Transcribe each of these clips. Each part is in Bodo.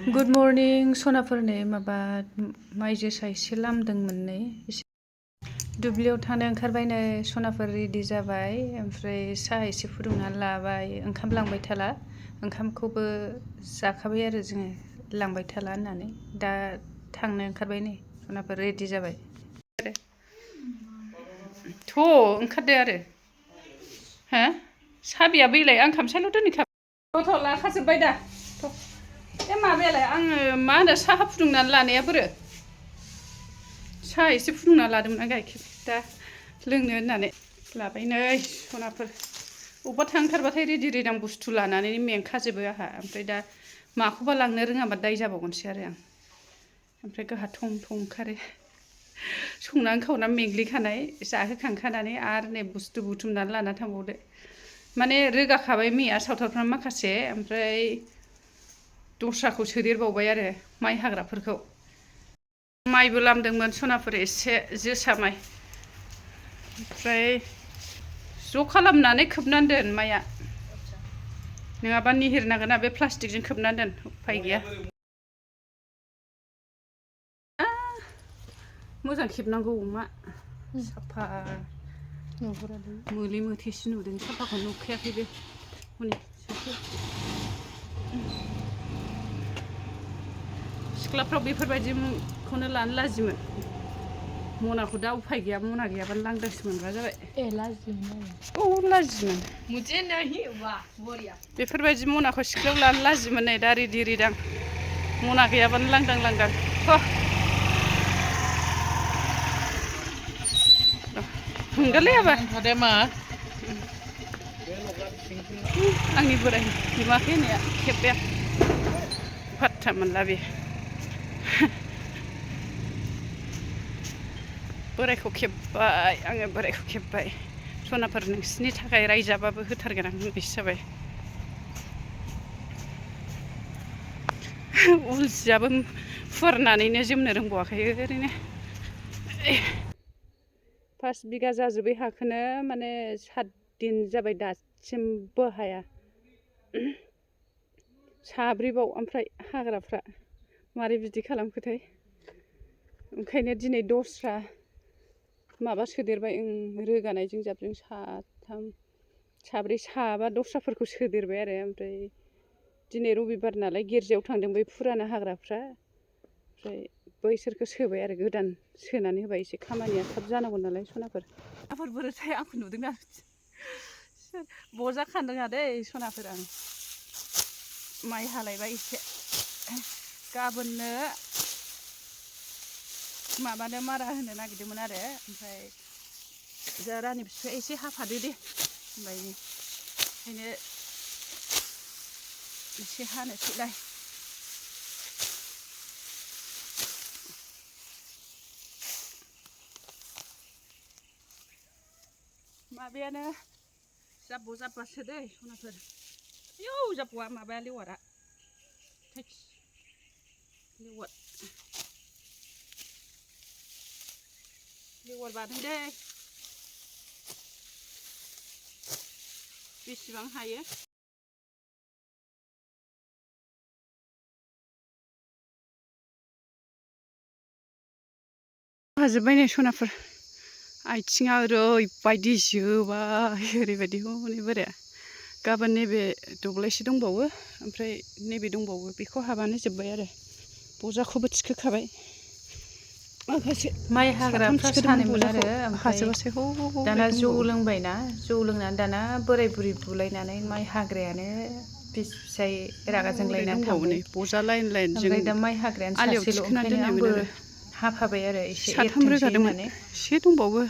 गुड मर्निं सनाफोरनि माबा माइ जोसा एसे लामदोंमोन नै दुब्लियाव थांनो ओंखारबाय नै सनाफोर रेडि जाबाय ओमफ्राय साहा एसे फुदुंनानै लाबाय ओंखाम लांबाय थाला ओंखामखौबो जाखाबाय आरो जोङो लांबाय थाला होननानै दा थांनो ओंखारबाय नै सनाफोर रेडि जाबाय थ' ओंखारदो आरो हा साबिया बैलाय आं खामसालियाव दोनहैखाबाय थ' लाखाजोब्बाय दा थ' माबायालाय आङो मा होनो साहा फुदुंनानै लानाया बोरो साहा एसे फुदुंना लादोंमोन आं गाइखेर दा लोंनो होननानै लाबाय नै सनाफोर अबेबा थांथारबाथाय रेडि रेदां बुस्थु लानानै मेंखाजोबो आंहा ओमफ्राय दा माखौबा लांनो रोङाबा दाय जाबावगोनसो आरो आं ओमफ्राय गाहा थं थं ओंखारो संनानै खावनानै मेंग्लिखानाय जाहोखांखानानै आरो नै बुस्थु बुथुमनानै लाना थांबावदो माने रोगाखाबाय मैया सावथालफ्रा माखासे ओमफ्राय दस्राखौ सोदेरबावबाय आरो माइ हाग्राफोरखौ माइबो लामदोंमोन सनाफोर एसे जोसा माइ ओमफ्राय ज' खालामनानै खोबनानै दोन माइआ नङाबा निहिर नांगोना बे प्लास्टिकजों खोबनानै दोन उफाय गैया मोजां खेबनांगौ मा साफा मोले मोथेसो नुदों साफाखौ नुखायाखै बे हनै सिख्लाफ्राव बेफोरबायदिखौनो लानो लाजियोमोन मनाखौ दा उफाय गैया मना गैयाबानो लांदांसो मोनग्रा जाबाय औ लाजियोमोन बेफोरबायदि मनाखौ सिख्लायाव लानो लाजियोमोन नै दा रेडि रेदां मना गैयाबानो लांदां लांदां हुंगोरलै आबा आंनि बोराय बिमाखै होननाया खेब्बाय आं फात्ता मोनला बे बोरायखौ खेब्बाय आङो बोरायखौ खेब्बाय सनाफोर नोंसिनि थाखाय रायजाबाबो होथारगोन आं होननायसो जाबाय उल सियाबो फुवारनानैनो जोमनो रोंबावाखै ओरैनो 5 बिगा जाजोबै हाखौनो माने 7 दिन जाबाय दासिमबो हाया साब्रैबाव ओमफ्राय हाग्राफ्रा मारै बिदि खालामखोथाय ओंखायनो दिनै दस्रा माबा सोदेरबाय रोगानायजों जाबजों साथाम साब्रै साबा दस्राफोरखौ सोदेरबाय आरो ओमफ्राय दिनै रबिबार नालाय गिर्जायाव थांदों बै फुराना हाग्राफ्रा ओमफ्राय बैसोरखौ सोबाय आरो गोदान सोनानै होबाय एसे खामानिया थाब जानांगौ नालाय सनाफोर आफोर बोरोथाय आंखौ नुदोंना बजा खानो रोङा दै सनाफोर आं माइ हालायबाय एसे गाबोननो माबानो मारा होनो नागिरदोंमोन आरो ओमफ्राय जा रानि बिफाया एसे हाफादो दे ओमफ्राय ओंखायनो एसे हानोसैलाय माबायानो जाब्ब' जाब्बासो दै सनाफोर आयौ जाब्ब'आ माबाया लेवारा लेवार बादों दे बेसेबां हायो हाजोब्बाय नै सनाफोर आथिङा ओरैबायदि जोबाय ओरैबायदि हनै बोराया गाबोन नैबे दब्लायसे दंबावो ओमफ्राय नैबे दंबावो बेखौ हाबानो जोब्बाय आरो बजाखौबो थिखोखाबाय माखासे माइ हाग्राफ्रा सानोमोन आरो ओमफ्राय दाना जौ लोंबायना जौ लोंनानै दाना बोराय बुरि बुलायनानै माइ हाग्रायानो बिसि फिसाय रागा जोंलायनानै थांबाय बजा लाइन लाइन ओमफ्राय दा माइ हाग्रायानो सासेल' ओंखायनो आंबो हाफाबाय आरो एसे एरथोंसै होननानै एसे दंबावो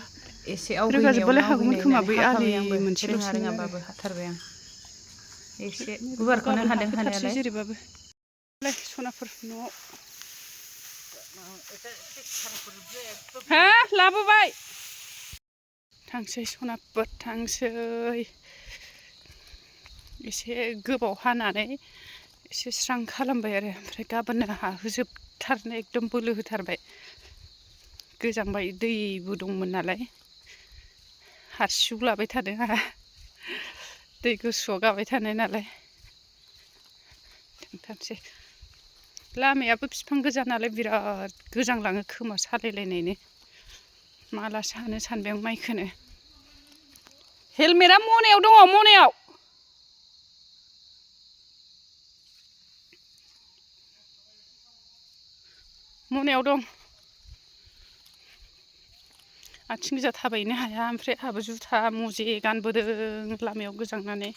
एसे आवगयनायावनो रोगाजोबबालाय हागौमोन आवगयनाय खोमा होननानै बै आलि हाफाबाय आंबो रोङा मोनसेल'सोमोन आरो रोङाबाबो हाथारबाय आं एसे बेखौ गुवारखौनो गाबोन हादों हाखोथारसै हानायालाय जेरैबाबो सनाफोर न'आव हा लाबोबाय थांसै सनाफोर थांसै एसे गोबाव हानानै एसे स्रां खालामबाय आरो ओमफ्राय गाबोननो हाहोजोबथारनो एकदम बोलो होथारबाय गोजांबाय दैबो दंमोन नालाय हारसिउ लाबाय थादों आंहा दै गुसुआव गाबाय थानाय नालाय थांथारसै लामायाबो बिफां गोजा नालाय बिराद गोजांलाङो खोमा सालायलायनायनो मालासो हानो सानबाय आं माइखौनो हेलमेटआ मनायाव दङ मनायाव दं आथिं गोजा थाबायनो हाया ओमफ्राय आहाबो जुथा मुजे गानबोदों लामायाव गोजांनानै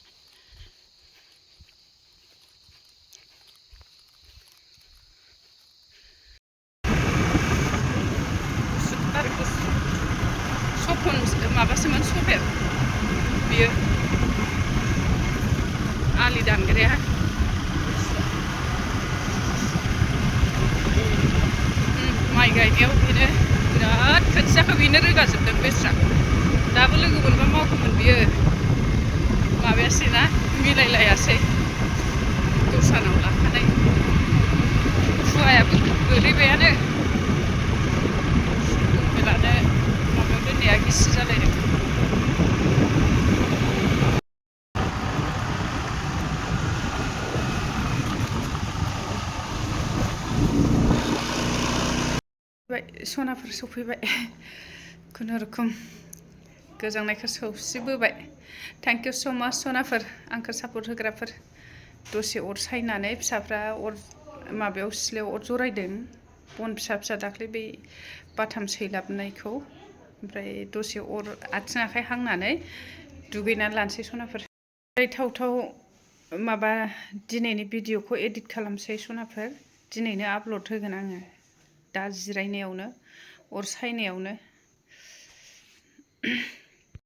सपन माबासोमोन सफेर बियो आलि दानग्राया माइ गायनायाव बेनो बिराद खोथियाखौ बेनो रोगाजोबदों बेस्रा दाबो लोगो मोनबा मावगौमोन बियो माबायासै ना मिलायलायासै दस्रानाव लाखानाय खुवायाबो गोलैबायानो मबाइलानो माबायाव दोननाया गिसि जालायदों सनाफोर सफैबाय खुनुरुखुम गोजांनायखौ सौसिबोबाय थेंक इउ स' माच सनाफोर आंखौ सापर्ट होग्राफोर दसे अर सायनानै फिसाफ्रा अर माबायाव सिथ्लायाव अर जरायदों बन फिसा फिसा दाख्लै बै बाथाम सैलाबनायखौ ओमफ्राय दसे अर आथिं आखाइ हांनानै दुगैनानै लानोसै सनाफोर थाव माबा दिनैनि भिडिअखौ एडिट खालामसै सनाफोर दिनैनो आपल'ड होगोन आङो दा जिरायनायावनो अर सायनायावनो